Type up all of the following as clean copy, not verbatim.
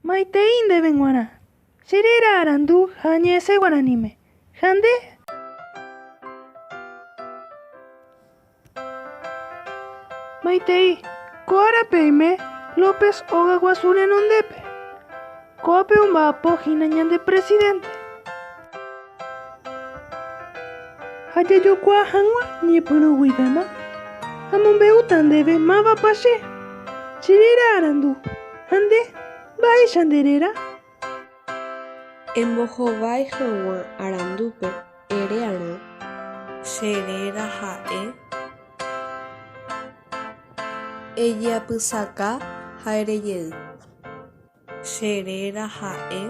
Maitei ndéve g̃uarã, che réra arandu ha añe'ẽse guaraníme. Ha nde? Maitei, ko árape oime López óga guasu renondépe. Ko'ápe omba'apo hína ñande presidente. Ha jajokuaa hag̃ua ñepyrũ guivéma, amombe'úta ndéve mávapa che. Che réra arandu, ha nde, mba'éicha nde réra? Embohovái hag̃ua arandúpe ere arã. Che réra ha'e. Ejeapysaka ha erejey. Che réra ha'e.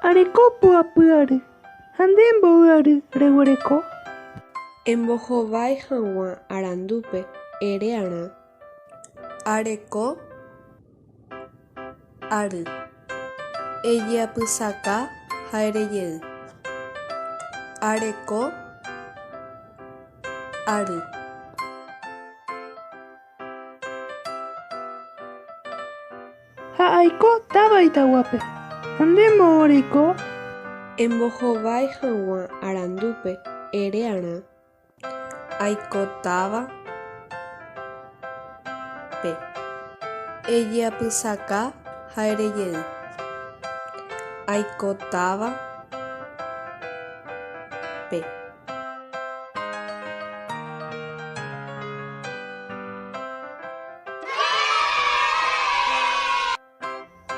Areko poapy ary ha nde mboy ary reguereko? Embohovái hag̃ua arandúpe ere arã. Areko ary. Ejeapysaka ha erejey. Areko ary. Ha aiko táva Itaguápe. Ha nde moõ reiko? Embohovái hag̃ua arandúpe ere arã. Aiko táva pe. Ejeapysaka ha erejey. Aiko táva pe.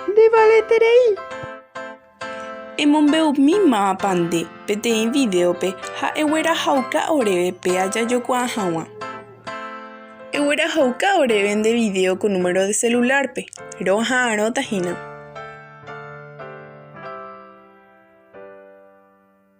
Ndevaleterei! Emombe'umi mávapa nde peteĩ vidéope ha eguerahauka oréve péa jajokuaa hag̃ua. Eguerahauka oréve nde vidéo ko número de celular-pe, roha'arõta hína.